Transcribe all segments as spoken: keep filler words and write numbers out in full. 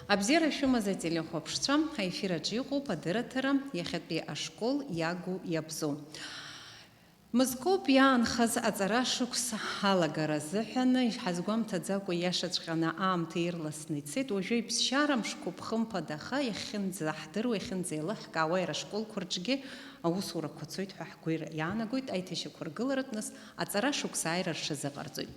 Абзиара шәымаз ателехәаԥшцәа, аефир аҿы иҟоуп адырраҭара иахьатәи ашкол иагу иабзоу. Мызкоуп иаанхаз аҵара шықәс алагара азыҳәан, ҳазгәамҭаӡакәа ииашаҵәҟьаны аамҭа ирласны ицеит, уажәы иԥсшьара мшқәоуп хымԥада, аха иахьынӡаҳдыруа, иахьынӡеилаҳкаауа иара ашколқәа рҿгьы аусурақәа цоит ҳәа ҳгәы иаанагоит, аиҭашьақәыргыларатә нас аҵара шықәсааира рҽазыҟарҵоит.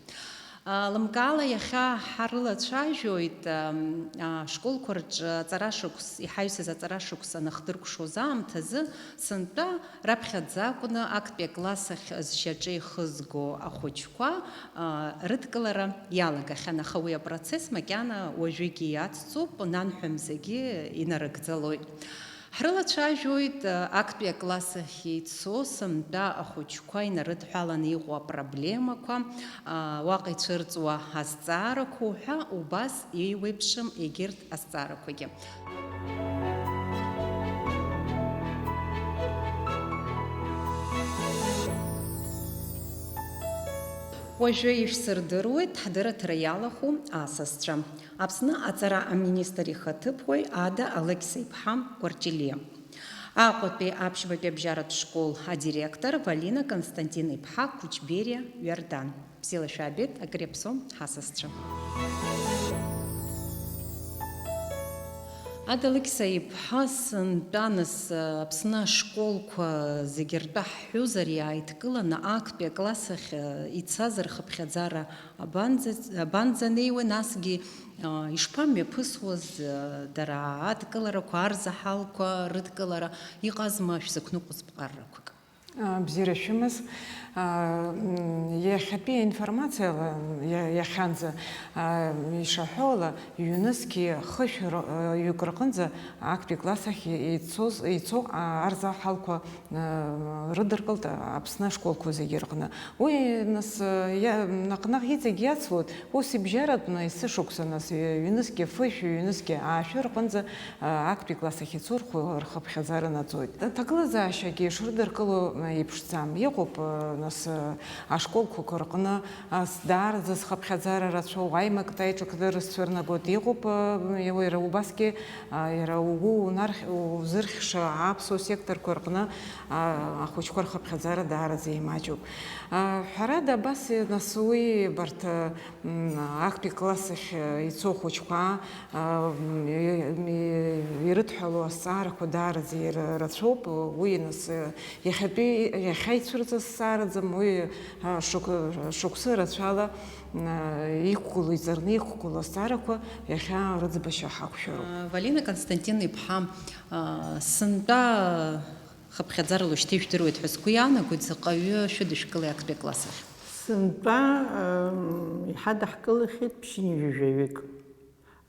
Лымкаала иахьа ҳарылацәажәоит, ам, ашколқәа рҿы аҵара шықәс, иҳаҩсыз аҵара шықәс анахдыркәшоз аамҭазы, сынтәа раԥхьаӡа акәны актәи акласс ахь зшьаҿа ихызго ахәыҷқәа, а, рыдкылара иалагахьан, аха уи апроцесс макьана уажәыгьы иацҵоуп, нанҳәамзагьы инарыгӡалоит. Ҳрылацәажәоит, а, актәи акласс ахь ицо сынтәа ахәыҷқәа инарыдҳәаланы иҟоу апроблемақәа, а, уаҟа ицәырҵуа азҵаарақәа уҳәа, убас еиуеиԥшым егьырҭ азҵаарақәагьы. Уажәы ишәсырдыруеит ҳдырраҭара иалахәу асасцәа. Аԥсны аҵара аминистр ихаҭыԥуаҩ Ада Алықьса-иԥҳа Кәарҷелиа. Аҟәатәи аԥшьбатәи абжьаратә школ адиректор Валина Константин-иԥҳа Кучбериа Ҩардан. Бзиала шәаабеит, акыр иаԥсоу ҳасасцәа. Ада Алықьса-иԥҳа, сынтәа нас Аԥсны ашколқәа зегьы ртәы ҳҳәозар, иааидкыланы актәи акласс ахь ицаз рхыԥхьаӡара абанӡа-, абанӡанеиуеи, насгьы, а, ишԥамҩаԥысуаз, а, дара адкыларақәа, арзаҳалқәа рыдкылара, иҟазма шәзықәныҟәоз ԥҟарақәак? А, бзиара шәымаз. А, м, иахьатәи аинформациала, иа-, иахьанӡа, а, ишаҳәо ала, ҩнызқьи хышә р-, а, ҩык рҟынӡа актәи класс ахь ицоз, ицо, а, арзаҳалқәа, а, рыдыркылт Аԥсны ашколқәа зегьы рҟны. Уи, нас, а, иа-, наҟ-наҟ иҵегь иацлоит, ус ибжьаратәны есышықәса, нас, ҩ-, ҩнызқьи фышә, ҩнызқьи аашәы рҟынӡа, а, актәи класс ахь ицо рхы-, рхыԥхьаӡара наӡоит. Аҭагылазаашьагьы ишырдыркыло, а, иԥшӡам. Иҟоуп, а, нас, а, ашколқәақәа рҟны, а, с-, даараӡа зхыԥхьаӡара рацәоу, аимактә аиҿакны рызцәырнагоит. Иҟоуп, а, уи иара убасгьы, а, иара угәы унархь-, узырхьша аԥсуа секторқәа рҟны, а, ахәыҷқәа рхыԥхьаӡара даараӡа имаҷуп. А, ҳәарада, абас, нас, уи абарҭ, а, м, актәи класс ахь, а, ицо ахәыҷқәа, а, м, и-, м, и-, ирыдҳәалоу азҵаарақәа даараӡа ира-, рацәоуп. Уи, нас, а, иахьатәи, иахьа ицәырҵыз зҵаараӡам, уи, а, шықә-, шықәсы рацәала, м, а, иқәгылоу, иҵарны иқәгылоу азҵаарақәа иахьа рыӡбашьа ҳақәшәароуп. А, Валина Константин-иԥҳа, а, сынтәа хыԥхьаӡарала ушьҭа ижәдыруеит ҳәа сгәы иаанагоит, заҟаҩы шәыдышәкылеи актәи акласс ахь? Сынтәа, ам, иҳадаҳкылахьеит ԥшьынҩажәаҩык.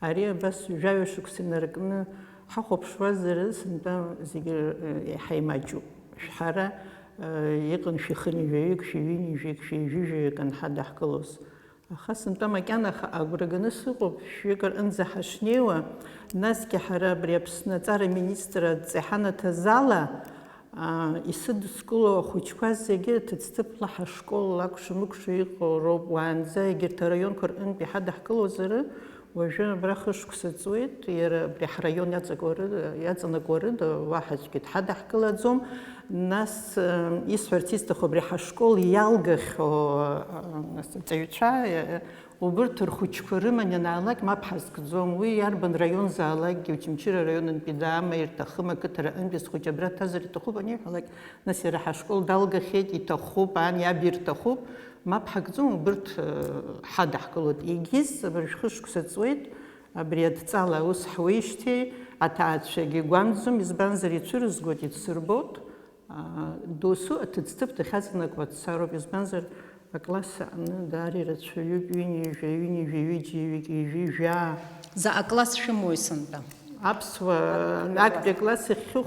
Ари абас жәаҩа шықәса инаркны ҳахәаԥшуазар, сынтәа зегьы, э, иаҳа имаҷуп. Шәҳара, э, иҟан шәихынҩажәаҩык, шәиҩынҩажәаҩык, шәиҩажәижәаҩык анҳадаҳкылоз. Аха сынтәа макьана ха-, агәра ганы сыҟоуп, шәҩык рҟынӡа ҳашнеиуа, насгьы ҳара абри Аԥсны аҵара министр адҵа иҳанаҭаз ала, аа, исыдыскыло ахәыҷқәа зегьы ҭыӡҭыԥла ҳашкол лакәша-мыкәша иҟоу роуп. Уаанӡа егьырҭ араионқәа рҟынтә иҳадаҳкылозар, уажәы абра хышықәса ҵуеит, иара абри ҳраион иаҵакуа ры-, иаҵанакуа рыда уаҳа аӡәгьы дҳадаҳкылаӡом. Нас, э, исҳәарц исҭаху, абри ҳашкол иалгахьоу, э, нас, аҵаҩцәа, э, убырҭ рхәыҷқәа рыман ианаалак, мап ҳазкӡом. Уи иарбан раионзаалакгьы, Очамчыра араионынтәи даама ирҭахым, ақыҭа аҟынтәи схәыҷы абра дҭазар иҭахуп аниҳәалак, нас иара ҳашкол далгахьеит, иҭахуп, ан иаб ирҭахуп, мап ҳакӡом, убырҭ, э, ҳадаҳкылоит. Егьыс, абыржә хышықәса ҵуеит, абри адҵала аус ҳуеижьҭеи, аҭаацәагьы гәамҵӡом, избанзар, ицәырызгоит, ицәсырбоит. Аа, досу аҭыӡҭыԥ дахьаҵанакуа дцароуп, избанзар, акласс аҟны даара ирацәаҩуп, ҩынҩажәа, ҩынҩажәа, ҩыџьа, ҩык, ҩажәи, жәаа. Заҟа класс шәымоуи сынтәа? Аԥсуа актәи акласс ахьхьы хә-,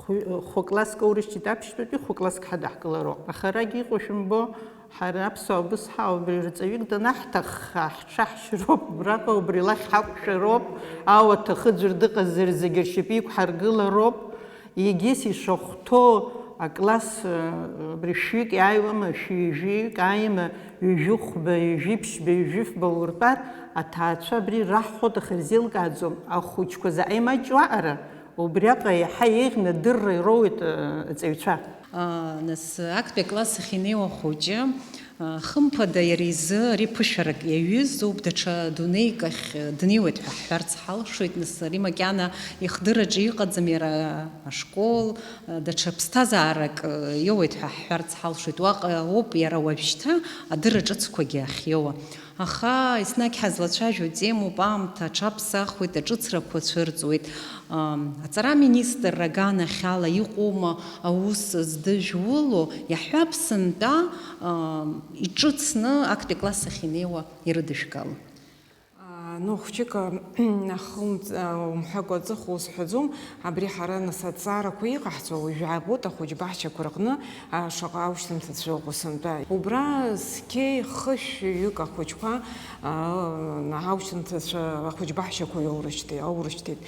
хә-, хәы класск аурысшьҭит, аԥшьбатәи хәы класск ҳадаҳкылароуп. Аха арагь иҟоу шәымбо, ҳара аԥсуаа убыс ҳауп, убри рҵаҩык данаҳҭахха, ҳҽаҳшьроуп, убраҟа убри лахь ҳақәшәароуп, ауаҭах ыӡәыр дыҟазар зегьы ршьапы иқәҳаргылароуп. Егьыс ишахәҭоу Акласс, э, абри шәҩык иааиуама, шәи-, жәаҩык ааима, ҩажәи хәба, ҩажәи ԥшьба, ҩажәи фба уртәар, аҭаацәа абри раҳхәоит, аха ирзеилкааӡом, ахәыҷқәа заҟа имаҷу аҟара, убриаҟа иаҳа еиӷьны адырра ироуеит, э, аҵаҩцәа. А, нас, актәи акласс ахь инеиуа ахәыҷы, а, хымԥада иара изы ари ԥышәарак иаҩызоуп, даҽа дунеик ахь днеиуеит ҳәа ҳҳәарц ҳалшоит, нас, ари макьана ихдырраҿы иҟаӡам, иара ашкол, а, даҽа ԥсҭазаарак, а, иоуеит ҳәа ҳҳәарц ҳалшоит. Уаҟа ауп иара уажәшьҭа адырра ҿыцқәагьы ахьиоуа. Аха еснагь ҳазлацәажәо темоуп, аамҭа аҽаԥсахуеит, аҿыцрақәа цәырҵуеит. Ам, аҵара аминистрра аганахьала иҟоума аус здыжәуло, иаҳҳәап, сынтәа, ам, иҿыцны актәи акласс ахь инеиуа ирыдышәгало. А, ну, хәҷык, а, ахымҵ-, а, умҳәакәа аҵыхәа узҳәаӡом. Абри ҳара, нас, аҭҵаарақәа иҟаҳҵо уажә иаабоит, ахәыҷбаҳчақәа рҟны, а, шаҟа аушьҭымҭацәа ыҟоу сынтәа. Убра зқьи хышәҩык ахәыҷқәа, а, аушьҭымҭацәа, ахәыҷбаҳчақәа иоурышьҭит, аурышьҭит.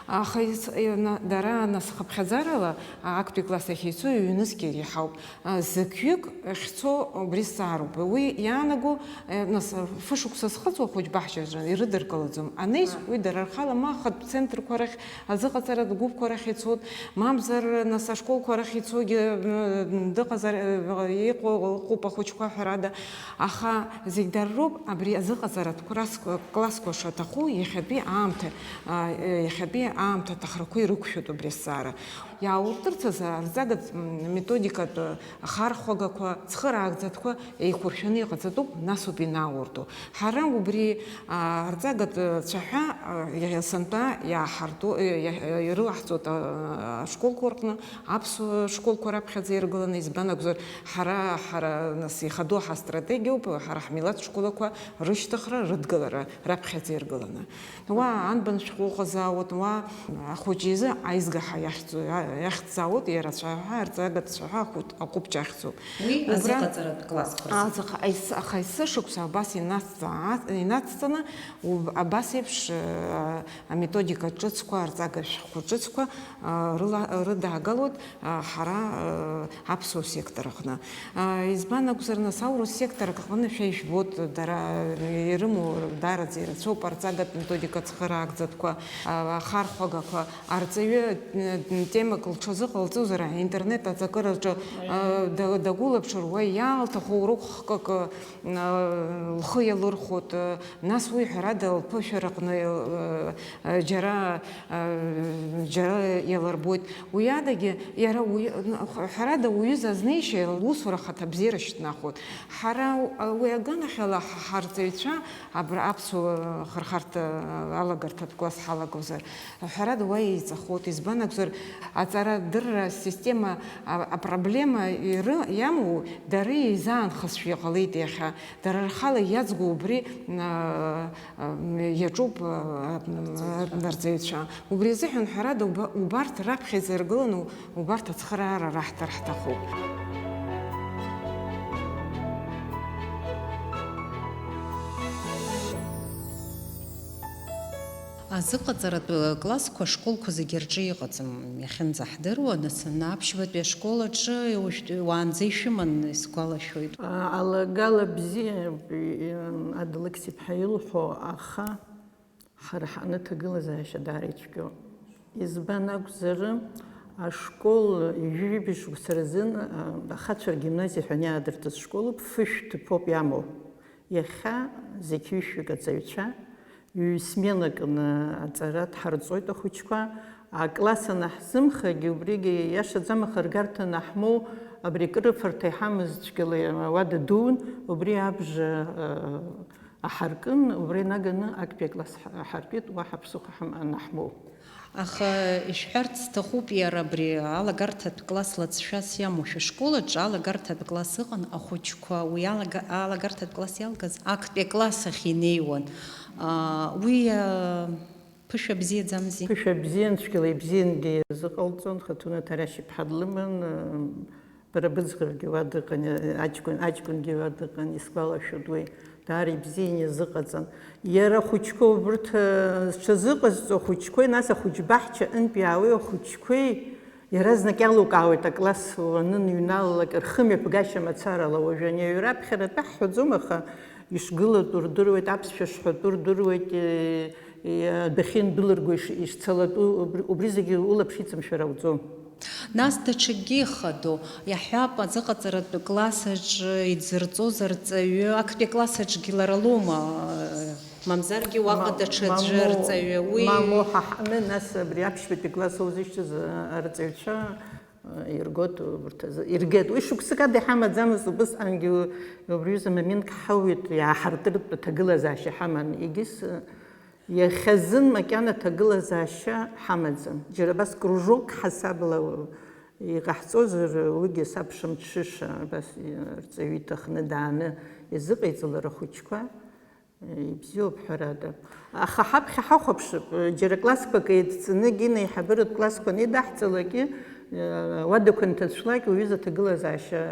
Аха ис-, ина-, дара, нас, хыԥхьаӡарала, а, актәи класс ахь ицо ҩнызқь иреиҳауп. А, зықьҩык ахьцо убри сааруп. Уи иаанаго, э, нас, фышықәса зхыҵуа ахәыҷбаҳчаҿы ирыдыркылаӡом. Анеис, уи дара рхала ма ахатә центрқәа рахь, азыҟаҵаратә гәыԥқәа рахь ицоит, мамзар, нас, ашколқәа рахь ицогьы, э, дыҟазар, э, иҟоу, ыҟоуп ахәыҷқәа, ҳәарада. Аха зегь дара роуп абри азыҟаҵаратә классқәа, классқәа шаҭаху иахьатәи аамҭа, а, э, иахьатәи аамҭа аҭахрақәа ирықәшәоит убри азҵаара. Иаауртырц азы арҵагатә, м, методикатә ахархәагақәа, цхыраагӡатәқәа еиқәыршәаны иҟаҵатәуп, насоуп инаурту. Ҳара убри, а, арҵагатә цәаҳәа, а, иа-, сынтәа иааҳарту, иа-, иа-, ирылаҳҵоит, а, ашколқәа рҟны, аԥсуа школқәа раԥхьаӡа иргыланы, избан акәзар, ҳара, ҳара, нас, ихадоу ҳастратегиоуп, ҳара ҳмилаҭ школақәа рышьҭыхра, рыдгылара раԥхьаӡа иргыланы. Уа анбан шәҟәы ыҟазаауеит, уа ахәыҷы изы аизга ҳәа иахьӡу-, иахьӡзаауеит, иара ацәаҳәа, арҵагатә цәаҳәа ахәыҷ-, аҟәыԥ ахьӡуп. Уи убра азыҟаҵаратә классқәа рзы. Аӡаха-, аис-, аха есышықәса абас инацҵа-, инацҵаны, уб-, абас еиԥш, э, аметодика ҿыцқәа, арҵага шәҟәқәа ҿыцқәа, э, рыла-, рыдаагалоит. А, ҳара, а, аԥсуа сектор аҟны. А, избан акәзар, нас, аурыс сектор аҟны шәа ижәбоит, дара ирымоу даараӡа ирацәоуп, арҵагатә методика цхыраагӡатәқәа, а, ахархәагақәа, арҵаҩы, н-, темак лҽазыҟалҵозар, аинтернет аҵакыраҿы, а, да-, дагәылаԥшыр, уа иаалҭаху урокқәак, а, лхы иалырхәоит, а, нас уи, ҳәарада, лԥышәараҟны, а, а, џьара, а, џьара иалырбоит. Уи адагьы, иара уи, ҳәарада, уҩыза азнеишьа лусура ахаҭабзиара шьҭнахуеит. Ҳара уи аганахьала ҳ-, ҳарҵаҩцәа абра аԥсуа хырхарҭа алагарҭатә класс ҳалагозар, ҳәарада, уа еиҵахоит. Избан акәзар, аҵарадырра асистема, а-, апроблема иры-, иамоу дара еизаанхазшәа иҟалеит иахьа. Дара рхала иаӡгоу убри, а, а, иаҿуп, а, а, арҵаҩцәа. Убри азыҳәан, ҳәарада, уба-, убарҭ раԥхьаӡа иргыланы, убарҭ ацхыраара раҳҭар ҳҭахуп. Азыҟаҵаратә классқәа ашколқәа зегьы рҿы иҟаӡам, иахьынӡаҳдыруа, нас, аԥшьбатәи ашкол аҿы уажәтәи уаанӡа ишәыман, исгәалашәоит. А, алагала бзиа, Адлықьс-иԥҳа илҳәо, аха ҳара ҳаныҭагылазаашьа даара ицәгьоуп. Избан акәзар, ашкол ҩажәи шықәса рзын, а, ахацәа ргимназиа ҳәа иаадыртыз школуп, фышә ҭыԥоуп иамоу. Иахьа зқьи жәшәҩык аҵаҩцәа ҩ-сменакны аҵара дҳарҵоит ахәыҷқәа. Акласс анаҳзымхагьы, убригьы иашаӡам, аха ргарҭа анаҳмоу, абри акрыфарҭа иҳамаз цәгьала ауада дуун, убри абжа, э, аҳаркын, убра инаганы актәи акласс ҳа-, ҳаркит, уаҳа ԥсыхәа ҳам-, анаҳмоу. Аха ишәҳәарц сҭахуп, иара абри алагарҭатә класс лаҵшәас иамоу шәышкол аҿы алагарҭатә класс ыҟан, ахәыҷқәа уи алага-, алагарҭатә класс иалгаз актәи акласс ахь инеиуан. Аа, уи, аа, ԥышәа бзиаӡамзи? Ԥышәа бзиан, цәгьала ибзиангьы иазыҟалҵон, Хатуна Ҭарашь-иԥҳа длыман, Бара быӡӷабгьы уа дыҟан, аҷкәын, аҷкәынгьы уа дыҟан, исгәалашәоит уи, даара ибзианы иазыҟаҵан. Иара ахәыҷқәа убырҭ, э, зҽазыҟазҵо ахәыҷқәеи, нас ахәыҷбаҳча аҟынтә иаауеи ахәыҷқәеи, Иаразнак иалукаауеит акласс уаныныҩналалак рхымҩаԥгашьа мацарала. Уажәы ани аҩра аԥхьаратәы ҳҳәаӡом, аха ишгылатәу рдыруеит, аԥсшәа шҳәатәу рдыруеит, е, е, адәахьы иандәылырго иш-, ишцалатәу, убри, убри зегьы улаԥш иҵамшәар ауӡом. Нас даҽакгьы ихадоу, иаҳҳәап, азыҟаҵаратә классаҿ идзырҵоз арҵаҩы актәи аклассаҿгьы лара лоума? Мамзаргьы уаҟа Ма-, даҽаӡәы мамоу, арҵаҩы, уи мамоу, ҳа ҳҟны, нас абри аԥшьбатәи класс аузышьҭыз арҵаҩцәа, иргоит урҭ азы, иргеит. Уи шықәсык ада иҳамаӡамызт, убысҟангьы убри аҩыза моментк ҳауит, иааҳартыртә аҭагылазаашьа ҳаман. Егьыс, иахьазын макьана аҭагылазаашьа ҳамаӡам. Џьара абас кружок ҳасабла иҟаҳҵозар, уигьы сабша мҽыша, абас арҵаҩы иҭахны дааны изыҟаиҵалар ахәыҷқәа. Ибзиоуп, ҳәарада. Аха ҳаԥхьа ҳахәаԥшып, џьара классқәак еидҵаны, Гина еиҳабыратә классқәа анидаҳҵалакгьы, уадақәа анҭацәлак, уҩыза аҭагылазаашьа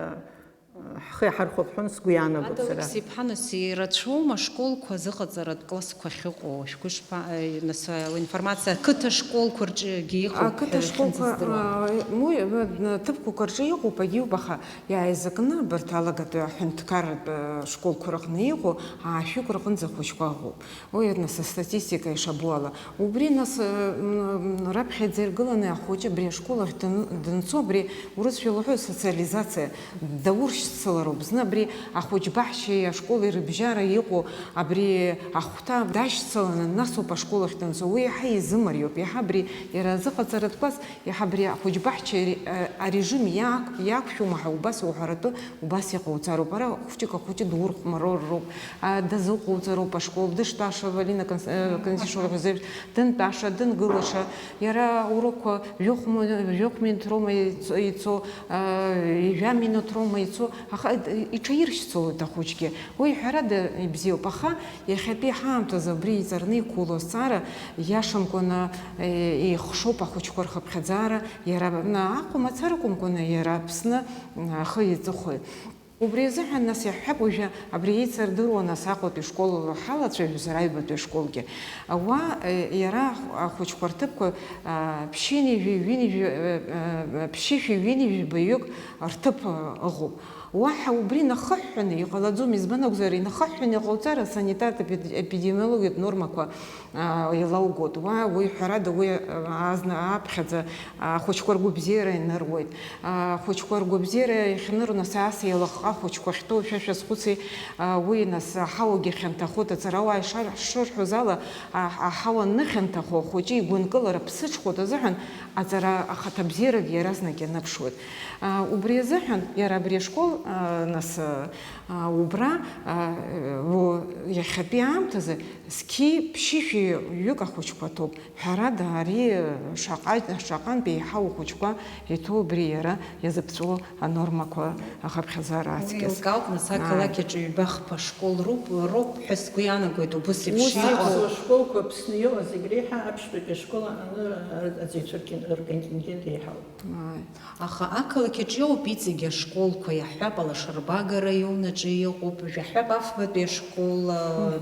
ҳхы иаҳархәап ҳәа сгәы иаанагоит сара. Ада Алықьса-иԥҳа, нас ирацәоума ашколқәа азыҟаҵаратә классқәа ахьыҟоу? Шәгәы шԥа-, нас, уинформациа ақыҭа школқәа рҿгьы иҟоуп ҳәа шәзыздыруа? Ақыҭа школқәа, а, уи, а, ҭыԥқәак рҿы иҟоуп, егьиуп, аха Иааизакны абарҭ алагатәи аҳәынҭқарратә, э, школқәа рҟны иҟоу аашәҩык рҟынӡа ахәыҷқәа ыҟоуп. Уи, нас, астатистика ишабо ала. Убри, нас, э, м, раԥхьаӡа иргыланы ахәыҷы абри ашкол ахь дын-, данцо, абри урысшәала уҳәо социализациа дауршьцылароуп. Зны абри ахәыҷ баҳчеи ашколи рыбжьара иҟоу абри ахәҭа дашьцыланы, насоуп ашкол ахь данцо. Уи иаҳа изымариоуп, иаҳа абри иара азыҟаҵаратә класс Иаҳа абри ахәыҷбаҳча ари, а, арежим иаақ-, иақәшәома ҳәа убас иуҳәаратәы убас иҟауҵароуп. Ара хәыҷык ахәыҷы дурхәмароуп, а, дазыҟоуҵароуп ашкол, дыштәаша, Валина Конс-, э, Константиновна еиҳәазеиԥш, дынтәаша, дынгылаша, иара аурокқәа жәохә мо-, жәохә минуҭ роума ицо, ицо, а, жәа минуҭ роума ицо, аха иҽаиршьцылоит ахәыҷгьы. Уи ҳәарада ибзиоуп, аха иахьатәи ҳаамҭазы абри иҵарны иқәло азҵаара иашамкәаны, е, еихшоуп ахәыҷқәа рхыԥхьаӡара, иара, на, Аҟәа мацара акәымкәаны, иара Аԥсны, м, ахы иҵыхәеит. Убри азыҳәан, нас, иаҳҳәап, уажәы абри еицырдыруа, нас, Аҟәатәи школ ҳалацәажәозар, аҩбатәи школгьы. Уа, е, иара ахәыҷқәа рҭыԥқәа, а, ԥшьынҩажәи, ҩынҩажәи, э, э, ԥшьышәи ҩынҩажәи баҩык рҭыԥ, э, ыҟоуп. Уаҳа убри нахыҳәҳәаны иҟалаӡом, избан акәзар, инахыҳәҳәаны иҟауҵар, асанитартә эпид-, епидемиологиатә нормақәа, аа, еилаугоит. Уа, уи, ҳәарада, уи, аа, азна ааԥхьаӡа, аа, ахәыҷқәа ргәабзиара иныруеит. Аа, ахәыҷқәа ргәабзиара иахьыныру, нас, ас еилыхха ахәыҷқәа ахьтәоу, шәа шәазхәыци, аа, уи, нас, аҳауагьы хьанҭахоит, аҵарауаа иша-, шырҳәоз ала, а-, аҳауа аныхьанҭахо, ахәыҷы игәынкылара ԥсыҽхәоит азыҳәан, аҵара ахаҭабзиарагьы иаразнак ианыԥшуеит. А, убри азыҳәан иара абри ашкол, а, нас, а, убра, а, уо, иахьатәи аамҭазы зқьи ԥшьышәи ҩык ахәыҷқәа ҭоуп. Ҳәарада, ари шаҟа-, шаҟантә еиҳау ахәыҷқәа иҭоу абри иара иазыԥҵәо анормақәа ахыԥхьаӡара аҵкьыс. Уи еилкаауп, нас, ақалақь аҿы ҩба-хԥа школ руп, роуп ҳәа сгәы иаанагоит, убыс еиԥш иҟоу. Аԥсуа школқәа Аԥсны иҟоу зегь реиҳа аԥшьбатәи ашкол аҟны аҵаҩцәа ркин-, рконтингент еиҳауп. Ааи. Аха ақалақь аҿы иоуп иҵегь ашколқәа, иаҳҳәап, Алашарба араион аҿы иҟоуп, жәаҳәап, афбатәи ашкол,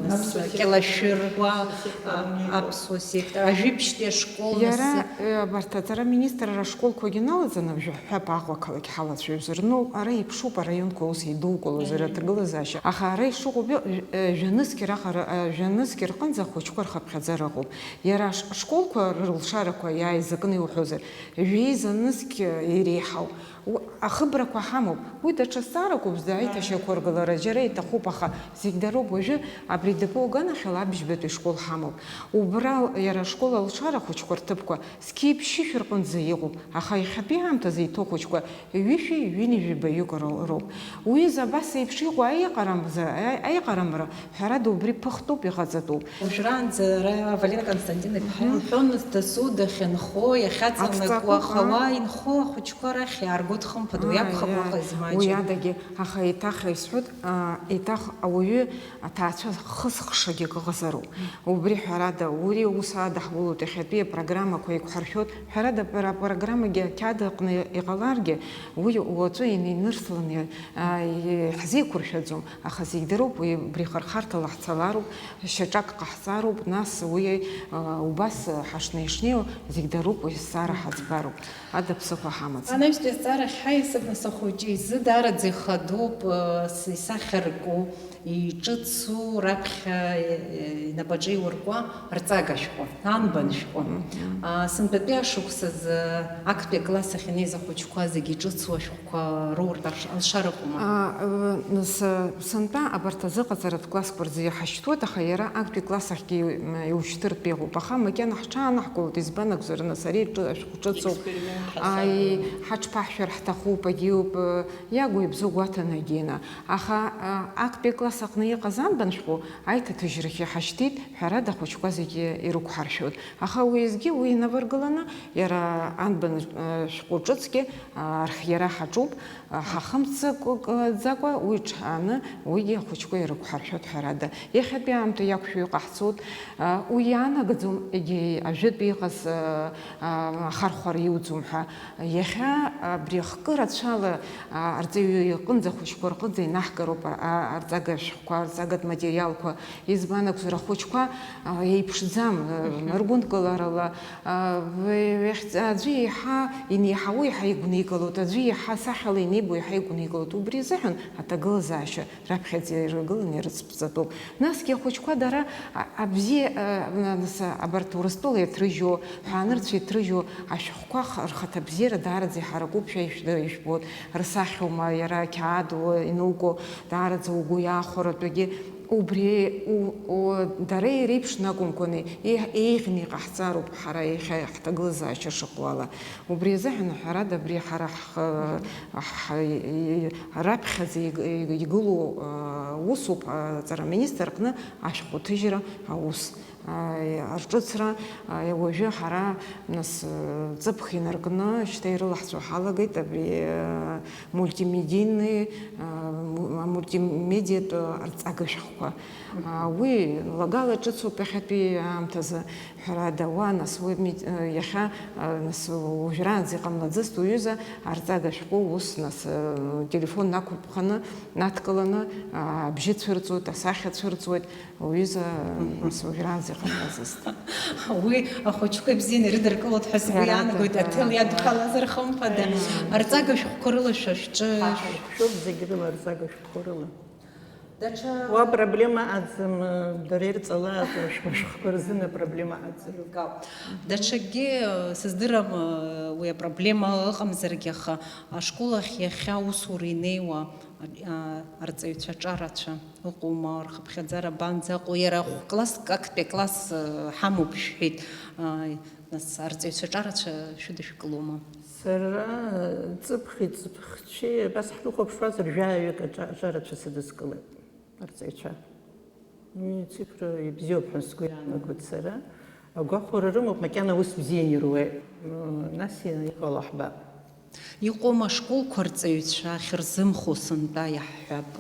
нас, Аԥсуа сектор. Кьалашәыр, уа, Аԥсуа сектор, а, Аԥсуа сектор, ажәибжьтәи ашкол, нас. Иара, э, абарҭ аҵара аминистрра ашколқәагьы налаҵаны, жәаҳәап, Аҟәа ақалақь ҳалацәажәозар, ну, ара иԥшуп, араионқәа ус еидукылозар, аҭагылазаашьа. Аха ара ишыҟоу, э, жәа-нызқь раҟара, э, жәа-нызқь рҟынӡа ахәыҷқәа рхыԥхьаӡара ыҟоуп. Иара аш-, ашколқәа рылшарақәа иааизакны иуҳәозар, Жәеиза нызқь иреиҳау, у-, ахыбрақәа ҳамоуп. Уи даҽа зҵаарак ауп, зда аиҭашьақәыргылара џьара иҭахуп, аха зегь дароуп. Уажәы абри ДПУ аганахьала абжьбатәи школ ҳамоуп. Убра иара ашкол алшара ахәыҷқәа рҭыԥқәа зқьи ԥшьышәи рҟынӡа иҟоуп, аха иахьатәи аамҭазы иҭоу ахәыҷқәа ҩышәи ҩынҩажәи баҩык ро-, роуп. Уҩыза абас еиԥш иҟоу аиҟарамза-, аи-, аиҟарамра, ҳәарада, убри ԥыхтәуп, иҟаҵатәуп. Уажәраанӡа ара Валера Константин-иԥҳа Мгм. илҳәон, дасу дахьынхо, иахьаҵанакуа, Ацҵакуп, ахауа аа. инхо ахәыҷқәа рахь иааргоит, хымԥада, уи Ааи, акәхап ааи. уаҟа измаҷу. Уи адагьы, аха еиҭах исҳәоит, аа, еиҭах ауаҩы аҭаацәа хысхшагьы ыҟазароуп. Убри, ҳәарада, уи аус адаҳулоит, иахьатәи апрограммақәа еиқәҳаршәоит. Ҳәарада, ара апрограммагьы ақьаад аҟны иҟаларгьы, уи уаҵәы инеинырсланы, а, иҳзеиқәыршәаӡом, аха зегь дыруп, уи абри хырхарҭала ҳцалароуп, шьаҿак ҟаҳҵароуп, нас уи, а, убас ҳашнеи-шнеиуа зегь дыруп, уи зҵаара ҳаӡбароуп. Ада ԥсыхәа ҳамаӡам. Анаҩстәи азҵаара ҳаиасып, нас, ахәыҷы изы даараӡа ихадоуп, э, с-, исахьарку, иҿыцу, раԥхьа, э, инапаҿы иуркуа арҵага шәҟәы, анбан шәҟәы. Мгм. А, сынтәатәи ашықәсазы актәи акласс ахь инеиз ахәыҷқәа зегьы иҿыцу ашәҟәқәа роуртә арш-, алшара ыҟоума? А, э, нас, э, сынтәа абарҭ азыҟаҵаратә классқәа рзы иҳашьҭуеит, аха иара актәи класс ахьгьы, м, иушьҭыртә иҟоуп. Аха макьана ҳҽаанаҳкылоит, избан акәзар, нас ари ҿы-, ашәҟәы ҿыцуп. Експеримент ҳазцааит. Ааи, ҳаҽԥаҳшәар ҳҭахуп, агьиуп, э, иагу иабзоу гәаҭаны агьина. Аха, э, актәи акласс аҟны иҟаз анбан шәҟәы аиҭаҭыжьрахь иҳашьҭит, ҳәарада, ахәыҷқәа зегьы ирықәҳаршәоит. Аха уеизгьы уи инаваргыланы, иара анбан, э, шәҟәы ҿыцгьы, а, арх-, иара ҳаҿуп, а, ҳахымццакӡакәа уи ҽааны уигьы ахәыҷқәа ирықәҳаршәоит, ҳәарада. Иахьатәи аамҭа иақәшәо иҟаҳҵоит, а, уи иаанагаӡом, егьи ажәытә иҟаз, а, а, ахархәара иуӡом ҳәа. Иахьа абри ахкы рацәала, а, арҵаҩы иҟынӡа, ахәыҷқәа рҟынӡа инаҳгароуп, а, а, арҵага шәҟәқәа, арҵагатә материалқәа. Избан акәзар, ахәыҷқәа, а, еиԥшӡам, а, ргәынкыларала, а, в-, иахьӡ-, аӡәы еиҳа инеиҳауа еиҳа игәникылоит, аӡәы еиҳа сахьала инеибо еиҳа игәникылоит. Убри азыҳәан аҭагылазаашьа раԥхьаӡа иргыланы ирыцԥҵатәуп. Насгьы ахәыҷқәа дара, а, абзиа, а, нас, абарҭ Урыстәыла иаҭрыжьу, ҳәаанырцә иаҭрыжьу ашәҟәқәа х-, рхаҭабзиара даараӡа иҳаракуп, шәа ишәдыр-, ишәбоит. Рсахьоума, иара ақьаад у-, инуго, даараӡа угәы иахәаратәгьы. Убри у-, у-, дара иреиԥшны акәымкәаны, еиҳ-, еиӷьны иҟаҳҵароуп ҳара иахьа ҳҭагылазаашьа шыҟоу ала. Убри азыҳәан, ҳәарада, абри ҳара ҳхы-, ҳ-, и-, раԥхьаӡа иг-, игылоу, а, усуп, а, аҵара аминистр аҟны ашәҟәы ҭыжьра аус, а, арҿыцра, а, уажәы ҳара, нас, ҵыԥх инаркны, шьҭа ирылаҳҵо ҳалагеит абри, а, мультимедийный, а, му-, амультимедиатә арҵага шәҟәқәа. А, уи лагала ҿыцуп иахьатәи аамҭазы, ҳәарада, уа, нас, уи мед-, а, иахьа, а, нас, уажәраанӡа иҟамлаӡацт уҩыза арҵага шәҟәы ус, нас, а, телефон нақәырԥханы, надкыланы, а, абжьы цәырҵуеит, асахьа цәырҵуеит, уҩыза, нас, уажәраанӡа иҟамлаӡацт. Уи ахәыҷқәа ибзианы ирыдыркылоит ҳәа сгәы иаанагоит, аҭел иадҳәалазар хымԥада. Арҵага шәҟәқәа рыла шәа шәҿы. Ҳа ҳаиқәшәоуп зегь рыла арҵага шәҟәқәа рыла. Даҽа уа проблема аӡам, дара ирҵалааит, ашәҟәқәа рзын апроблема аӡам. Даҽакгьы, э, сыздырам, э, уи апроблема ыҟамзаргьы, аха ашкол ахь иахьа аусура инеиуа, а, арҵаҩцәа аҿарацәа ыҟоума, рхыԥхьаӡара абанӡаҟоу, иара хә-, класск, актәи акласс, э, ҳамоуп шәҳәеит, а, нас арҵаҩцәа аҿарацәа шәыдышәкылома? Сара ҵыԥхи ҵыԥхцәеи, абас ҳрыхәаԥшуазар, жәаҩык аҿа-, аҿарацәа сыдыскылеит, арҵаҩцәа. Уи ацифра ибзиоуп ҳәа сгәы иаанагоит сара. Агәахәара рымоуп, макьана аус бзианы ируеит. М, нас иҟало ҳбап. Иҟоума ашколқәа рҵаҩцәа ахьырзымхо сынтәа иаҳҳәап,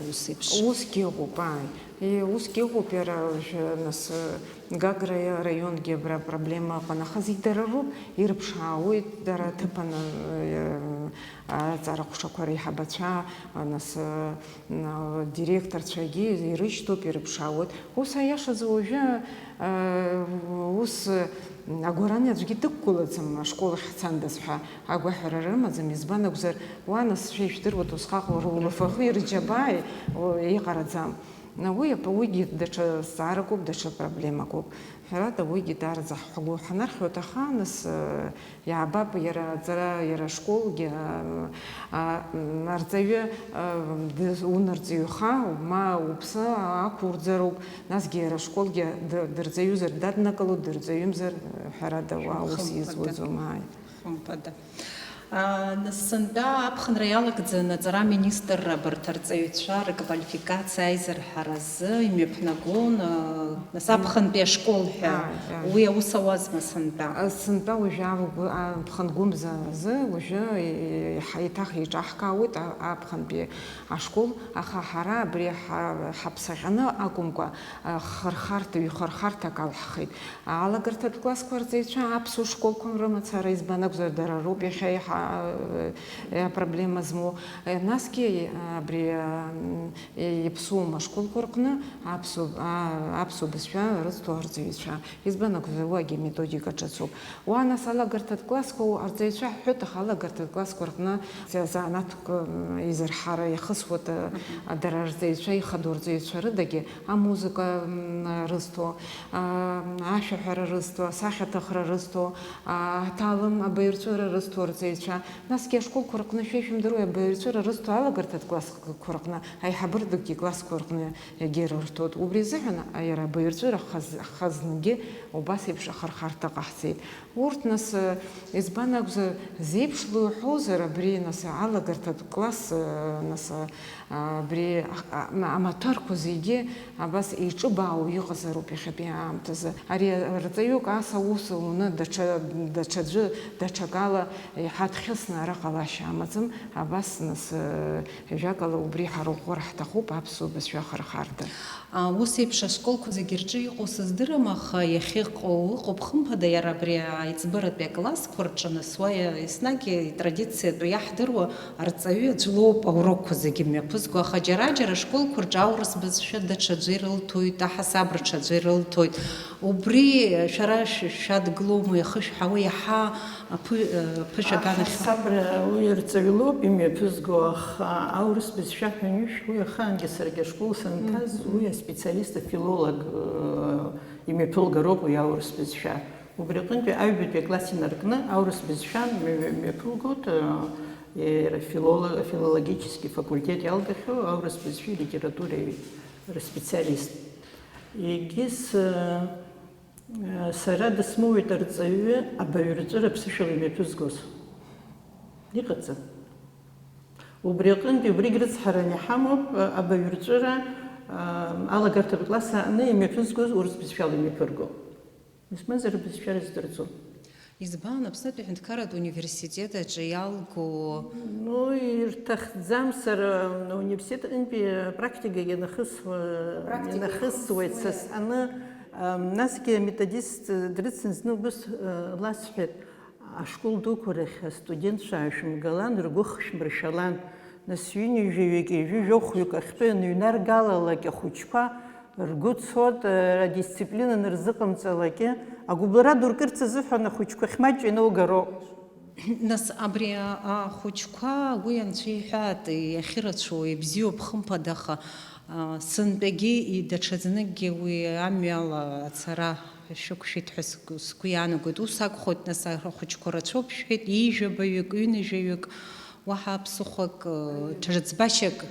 ус еиԥш? Усгьы ыҟоуп, ааи. Е, усгьы ыҟоуп, иара уажәы, нас, Гагра раионгьы абра апроблема ыҟан, аха зегь дара роуп, ирыԥшаауеит, дара аҭыԥаны, э, аҵара ҟәшақәа реиҳабацәа, нас, э, н-, директорцәагьы ирышьҭоуп, ирыԥшаауеит. Ус аиашазы уажәы, э, ус, э, агәарани аӡәгьы дықәгылаӡам ашкол ахь ҳцандаз ҳәа агәаҳәара рымаӡам, избан акәзар, уа нас шәа ижәдыруеит усҟак уара улафахи рџьабааи, о, иҟараӡам. Уи ап-, уигьы даҽа зҵааракоуп, даҽа проблемакоуп. Ҳәарада, уигьы даараӡа ҳгәы ҳанархьуеит, аха нас, э, иаабап, иара аҵара, иара ашколгьы, э, а, м, арҵаҩы, э, д-, унарҵаҩха, ма уԥсы ақәурӡароуп, насгьы иара ашколгьы д-, дырҵаҩызар даднакылоит, дырҵаҩымзар, э, ҳәарада, уа ус изуӡом, ааи. Хымԥада. Нас сынтәа аԥхынра иалагӡаны аҵара аминистрра абарҭ арҵаҩцәа рквалификациа аизырҳара азы имҩаԥнагон, нас аԥхынтәи ашкол ҳәа. Ааи, ааи. Уи аус ауазма сынтәа? Сынтәа уажәы аԥхын гәымза азы уажәы еиҳа-, еиҭах еиҿаҳкаауеит аԥхынтәи ашкол, аха ҳара абри ҳаԥсаҟьаны акәымкәа, хырхарҭа, ҩхырхарҭак алҳхит. Алагарҭатә классқәа рҵаҩцәа аԥсуа школқәа рымацара, избан акәзар, дара роуп иахьа еиҳа апроблема змоу. Насгьы абри иаԥсуам ашколқәа рҟны аԥсуа, аԥсуа бызшәа рызҭо арҵаҩцәа. Избан акәзар, уигьы методика ҿыцуп. Уа, нас, алагарҭатә классқәа арҵаҩцәа ҳҳәоит, аха алагарҭатә классқәа рҟны занааҭк изырҳара иахысуеит, дара рҵаҩцәа, ихадоу рҵаҩцәа рыдагьы амузыка рызҭо, ашәаҳәара рызҭо, асахьаҭыхра рызҭо, аҭалым абаҩрҵәыра рызҭо арҵаҩцәа. Насгьы ашколқәа рҟны, шәа ишәымдыруеи, абаҩрҵәыра рызҭо алагарҭатә классқәа рҟны аиҳабыратәгьы классқәа рҟны егьырырҭоит. Убри азыҳәан иара абаҩрҵәыра хаз-, хазныгьы убас еиԥш ахырхарҭа ҟаҳҵеит. Урҭ, нас, избан акәзар, зеиԥшло иуҳәозар, абри, нас, алагарҭатә класс, нас, абри амаҭәарқәа зегьы абас еиҿыбаау иҟазароуп иахьатәи аамҭазы. Ари арҵаҩык ас аус луны даҽа, даҽаӡәы, даҽакала иҳадхьысны ара ҟалашьа амаӡам, абас, нас, Ажәакала, убри ҳара ӷәӷәа ҳҭахуп аԥсуа бызшәа ахырхарҭа. Ус еиԥш ашколқәа зегьы рҿы иҟоу сыздырам, аха иахьыҟоу ыҟоуп, хымԥада, иара абри аиҵбыратәи аклассқәа рҿы, нас уа еснагь итрадициатәу иаҳдыруа арҵаҩы аӡә лоуп аурокқәа зегьы мҩаԥызго, аха џьара-џьара ашколқәа рҿы аурыс бызшәа даҽаӡәы ирылҭоит, аҳасаб рҽаӡәы ирылҭоит. Убри шәара шә-, шәадгылоума, иахышәҳәауа иаҳа аԥы-, аԥышәа аганахьоу? Аҳасабра уи арҵаҩы лоуп имҩаԥызго, аха аурыс бызшәа ҳәа анышә, уи ахаангьы саргьы ашкол санҭаз, уи аспециалист афилолог, э, имҩаԥылгароуп уи аурыс бызшәа. Убри аҟынтәи аҩбатәи акласс инаркны аурыс бызшәа мҩа-, мҩаԥылгоит, э, иара филолог, афилологический факультет иалгахьоу аурыс бызшәеи литературеи рспециалист. Егьыс, э, Сара дысмоуит арҵаҩы абаҩрҵәыра ԥсышәала имҩаԥызгоз. Иҟаӡам. Убри аҟынтәи убригь рыцҳаран иҳамоуп, абаҩрҵәыра, а, алагарҭатә класс аҟны имҩаԥызгоз урыс бызшәала имҩаԥырго. Измазар абызшәа рыздырӡом. Избан, Аԥснытәи аҳәынҭқарратә университет аҿы иалго? Ну, ирҭахӡам сара, университет аҟынтәи апрактика ианахысуа, Апрактика ианахысуеит са иахысуеит. Сҟаны. Ам, насгьы аметодист дрыцын зны убыс, э, ласҳәеит, ашкол дуқәа рахь астудентцәа шәымгалан, ргәы хшәмыршәалан, нас ҩынҩажәаҩык, ҩажәи жәохәҩык ахьтәы аныҩнаргалалак, ахәыҷқәа ргәы цоит, э, адисциплина нарзыҟамҵалакгьы, агәыбылра ду ркырц азыҳәан ахәыҷқәа ахь маҷ инаугароуп. Нас абри а-, ахәыҷқәа уи анцәа иҳәаат, иахьырацәоу, ибзиоуп, хымԥада, аха, а, сынтәагьы и-, даҽазныкгьы уи амҩала ацара шәықәшәеит ҳәа сгәы, сгәы иаанагоит. Ус акәхоит, нас, ахәыҷқәа рацәоуп шәҳәеит, ҩажәаҩык, ҩынҩажәаҩык, уаҳа ԥсыхәак, ы, ҽырӡбашьак.